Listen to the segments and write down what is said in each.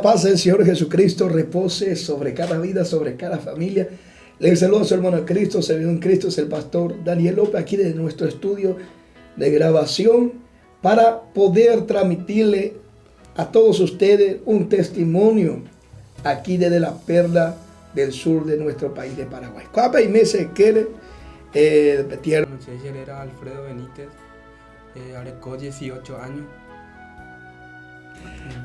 paz del Señor Jesucristo repose sobre cada vida, sobre cada familia. Les saludo a su hermano Cristo, servidor en Cristo, es el pastor Daniel López, aquí desde nuestro estudio de grabación, para poder transmitirle a todos ustedes un testimonio aquí desde la perla del sur de nuestro país de Paraguay. Cuapa y meses quiere eh, era Alfredo Benítez, eh, areko 18 años.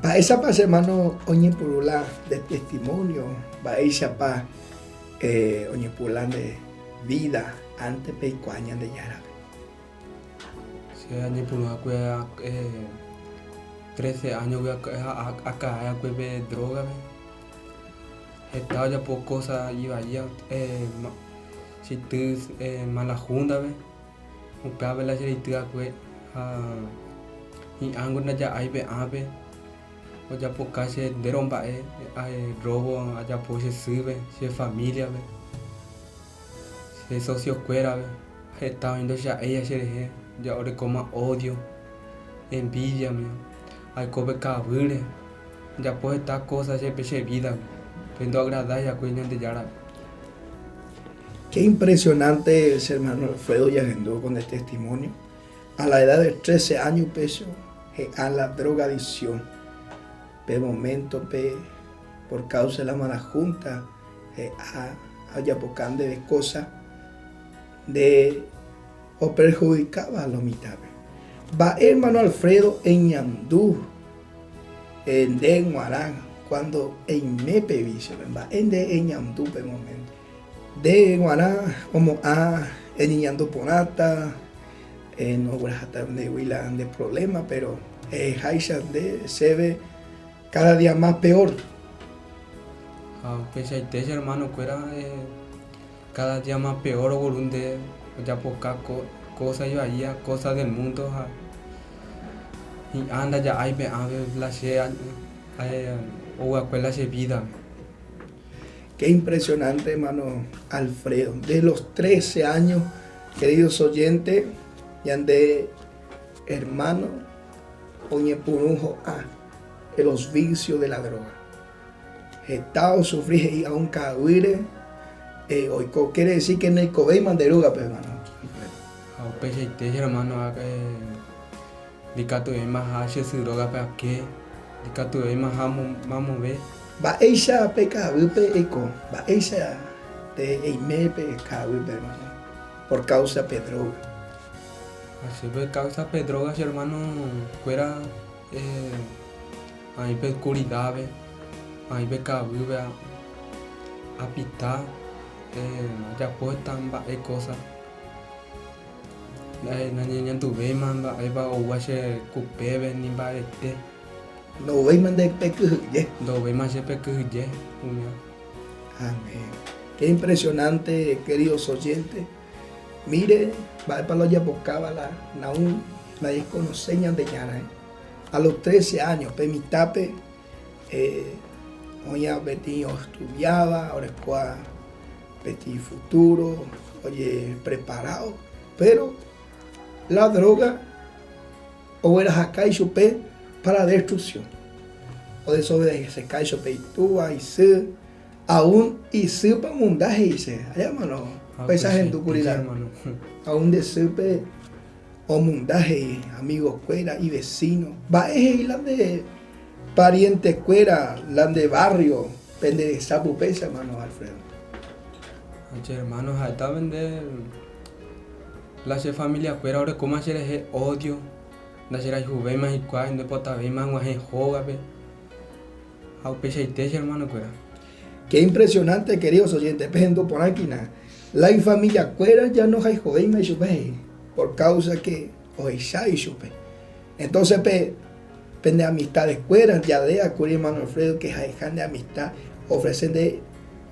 Pa esa paz, hermano, oñepurula de testimonio, va esa pa eh, oñepurula de vida antes peikuaña de yarabe. Che añepyrũakue trece años-gui aka'ae pe droga-pe. Heta ojapo cosa ivaíva che ity mala junta-pe. Upévape la che reity akue ha hi'ãngo ndaja'ái pe ãpe ojapoka che entéro mba'e robo ajapo che sýpe, che familia-pe. Che socio-kuérape heta oĩ ndocha'éiva cherehe, ja orekóma odio, envidia umi, aiko pe ka'aguýre, ajapo heta kósa jepe che vídape, pe ndoagradái va'ekue Ñandejárape. Qué impresionante che hermano Alfredo jahendu ko nde testimonio, a la edad de trece años péicha he'a la drogadicción, pe momento-pe por causa de la mala junta, He'a ha ojapoka ndéve kósa nde operhudikáva lo mitãme. Mba'e ermáno Alfredo eñandu nde g̃uarã kuándo eime pe vísiope? Mba'e nde eñandu pe moménto? Nde g̃uarã omo'ã eñeñandu porãta, nogueraháta ndehegui la nde provléma, péro eheháicha nde chéve Cada día más peor. Ha upeichaite che hermano-kuéra cada día más peor ogueru nde ojapoka cosa ivaíva, cosa del mundo ha hi'ã ndaja'ái pe ãve la che oguakue la che vida-pe. Qué impresionante hermano Alfredo, de los 13 años, queridos oyentes, ñande hermano oñepyrũ ho'a los vicios de la droga. Heta osufri he'i aún ka'aguýre oiko, quiere decir que noikovéima nde rógape, hermano. Ha upeichaite che hermano ndikatuvéima aha che sy rógape ake, ndikatuvéima aha mamove. Mba'éicha pe ka'aguýpe eiko, mba'éicha te eime pe ka'aguýpe, hermano, por causa pe droga. Ha chéve causa pe droga che hermano kuéra aĩ pe oscuridad-pe, aĩ pe ka'aguýpe apita, ajapo heta mba'e cosa, nañeñanduvéima mba'épa oúva che kupépe ni mba'ete. Ndouvéima nde pe kyhyje. Ndouvéima che pe kyhyje umíva. Amén. Qué impresionante, queridos oyentes. Mire mba'épa la ojapokáva la Nahúm nadesconoce Ñandejára. A los trece años pe mitãpe oĩva peteĩ oestudiáva, orekóva peteĩ futuro, ojepreparávo, péro la dróga oguerahaka ichupe para destrucción. Odesobedeceka ichupe itúva, isy. Aún isýpa omunda he'ise. Aja hermano, upéicha ahendu kuri la aún nde sýpe omunda he'i amigo kuéra, ivecino. Mba'e he'i la nde pariente kuéra, la nde barrio pende resápe upéicha hermano Alfredo. Che hermano ha'éta pende la che familia kuéra orekóma che rehe odio, ndacherayhuvéima hikuái, ndoipotavéima ag̃uahẽ hógape. Ha upeichaite che hermanokuéra. Qué impresionante queridos oyentes, pehendu porãkina, la ifamiliakuéra ja nohayhuvéima ichupe he'i, por causa que ohecha ichupe. Entonces pe pende amistadeskuéra jadea kuri hermano Alfredo que ha'eha nde amistad ofrece nde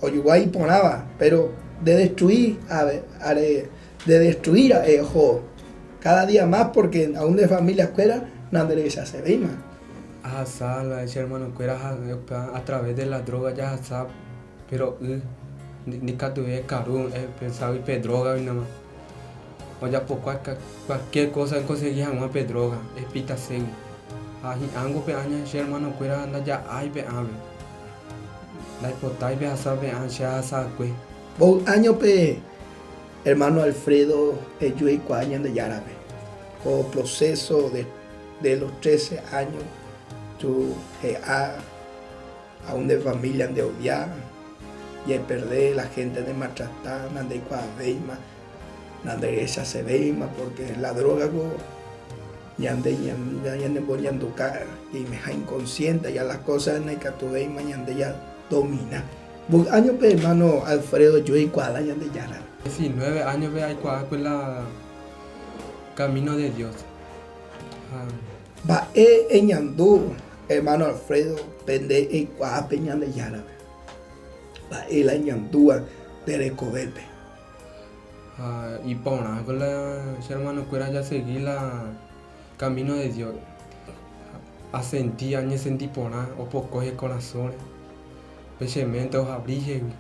ojogua iporãva, pero nde destrui are nde destrui ra'e oho cada día más porque aún nde familiakuéra nanderehechasevéima. Ahasa la che hermanokuéra a través de la droga jahasa pero y ndikatuvéi ekaru epenságui pe drogagui nama ojapo cualquier cosa ekonsegi hag̃ua pe droga epitaségui. Ha hi'ãngo pe aña che hermano-kuéra ndaja'ái pe ãve. Ndaipotái pehasa pe ã che ahasa'akue. Mboy áñope hermano Alfredo eju eikuaa Ñandejárape. Ko proceso de de los trece años tu he'a aún nde familia nde odia, jeperde la gente ne maltrata, nandeikuaavéima, nanderechasevéima porque la droga ko ñande ñanemboñanduka ñaimeha inconsciente ya las cosas ndaikatuvéima ñande ya domina. Mboy áñope hermano Alfredo eju eikuaa la Ñandejára. 19 áñope aikuaákue la camino de Dios. Ha. Mba'e eñandu hermano Alfredo pe nde eikuaa pe Ñandejárape. Mba'e la eñandúva nde rekovépe. Ha iporãko la che hermano-kuéra jasegi la camino de Dios. Asenti, añesenti porã opoko che korasõre. Pe che mente oavri chegui.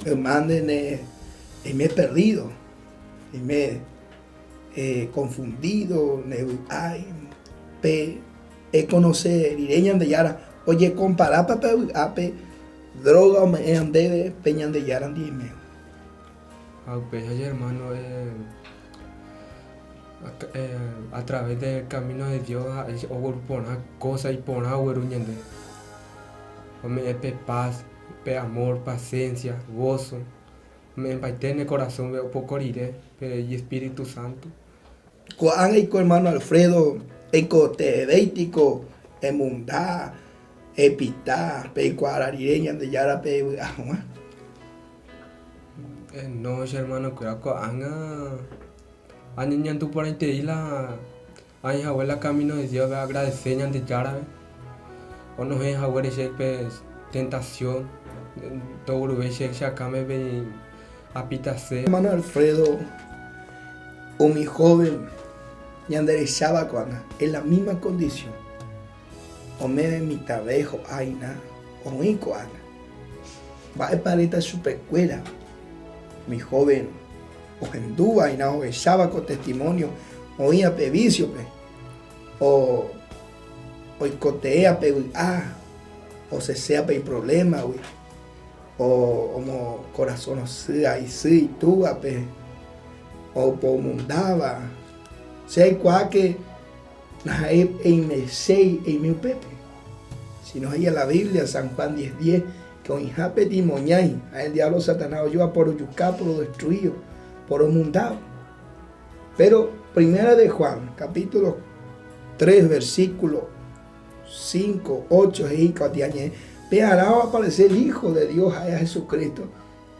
Yma nde ne eime perdido, eime confundido, ne vy'ái, pe econoce rire Ñandejára, ojekomparápa pe vy'ápe droga ome'ẽva ndéve pe Ñandejára ndive. Ha upéicha che hermano, a través del camino de Dios ha'e ogueru porã cosa iporã ogueru ñande. Ome'ẽ pe paz, pe amor, paciencia, gozo. Ome'ẽmbaite ne korasõme opoko rire pe Ijespíritu Santo. Ko'ág̃a iko hermano Alfredo eikotevéitiko emunda, epita, peikuaára rire Ñandejárape evy'a hag̃ua. No, che hermano-kuéra, ko'ág̃a añeñandu porãiterei la aĩ hague la camino de Dios-pe aagradese Ñandejárape onohẽ haguére che pe tentación ndogueruvéi che che akãme pe apitase. Hermano Alfredo, umi joven ñanderecháva ko'ág̃a en la misma condición, ome'ẽ mitãve ho'áina oĩ ko'ág̃a. Mba'épa eréta chupekuéra umi joven ohendúva'erã ohecháva ko testimonio oĩva pe vicio-pe, o oikoteéva pe vy'a, oseséva pe iproblema-gui, o omokorasõrosýva isy, itúvape, o opomundáva. Che aikuaáke ndaha'éi eimeséi eime upépe, sino he'i la Biblia, San Juan 10, 10, que oĩha peteĩ moñái, ha el diablo Satanás ojúva porojuka, porodestruío, poromundao. Pero Primera de Juan, capítulo 3, versículo 5, 8, he'i kuatiañe'ẽ, pe arã oaparece el Hijo de Dios ha'e Jesucristo,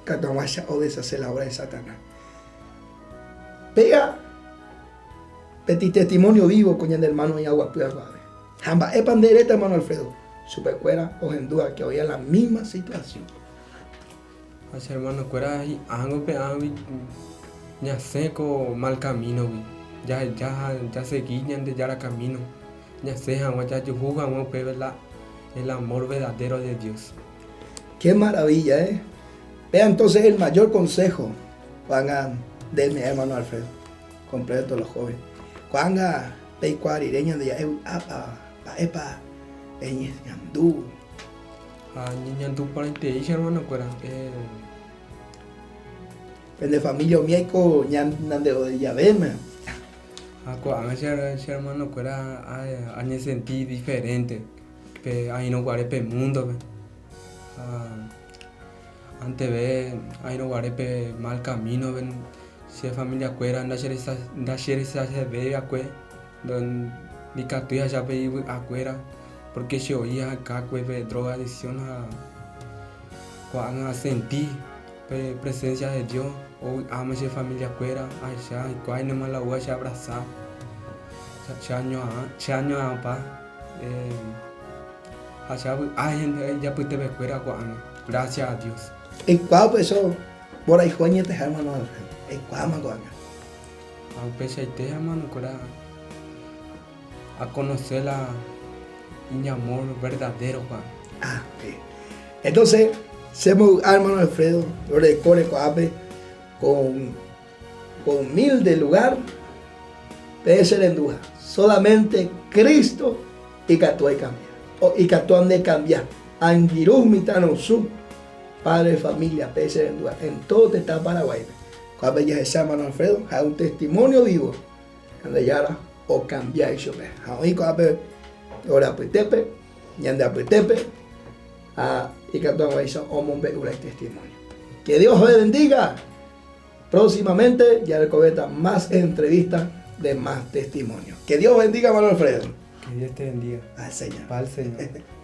katu hag̃uáicha odeshace la obra de Satanás. Péa peteĩ testimonio vivo ko ñane hermano oĩ aguapy aguave. Ha mba'épa nde eréta, hermano Alfredo? Chupekuéra ohendúva que oĩ la misma situación. Ha che hermano-kuéra hi'ãngo pe ãgui ñasẽ ko mal camino-gui, jaheja ha jasegi Ñandejára camino, ñasẽ hag̃ua jajuhu hag̃ua upépe la el amor verdadero de Dios. Qué maravilla, eh? Vea entonces el mayor consejo, ko'ág̃a nde mi hermano Alfredo, completo los jóvenes. Ko'ág̃a peikuaa rire Ñandejára evy'ápa, mba'épa eñeñandu. Ha ñeñandu porãitei che hermano-kuéra. Pende familia umi aiko ñande javéma. Ha ko'ág̃a che hermano-kuéra añesenti diferente pe aĩrõ guare pe mundo-pe. Ha anteve aĩrõ guare pe mal camino-pe che familia-kuéra ndacherechasevéi va'ekue. Ndikatúi aja pe ivy'akuéra pórke che oĩ ahakákue pe droga adicción ha ko'ág̃a asenti pe presencia de Dios ovy'áma che familiakuéra ahecha hikuái nemalaúva che abrasa che añoa'ãpa ha che avy'a ijapytepekuéra ko'ág̃a gracias a Dios. Eikuaa upéicha mborayhu añeteha hermano Alfredo, eikuaáma ko'ág̃a. Ha upeichaite hermanokuéra akonoce la iñamor verdadero Juan. Ah, ok. Entonces, che mbovy'a hermano Alfredo, roreko reko'ápe con, con humilde lugar. Peẽ che renduha, solamente Cristo ikatu aikambia, o ikatu andekambia. Angirũ mitãrusu, padre de familia, peẽ che renduha, en todo tetã Paraguáipe. Ko'ápe jahecha hermano Alfredo ha'e un testimonio vivo Ñandejára okambia ichupe. Ha oĩ ko'ápe ore apytépe, ñande apytépe, ha ikatu hag̃uáicha omombe'u la itestimonio. Que Dios os bendiga. Próximamente ya rekovéta más entrevista de más testimonio. Que Dios bendiga, hermano Alfredo. Que Dios te bendiga. Al Señor. Al Señor.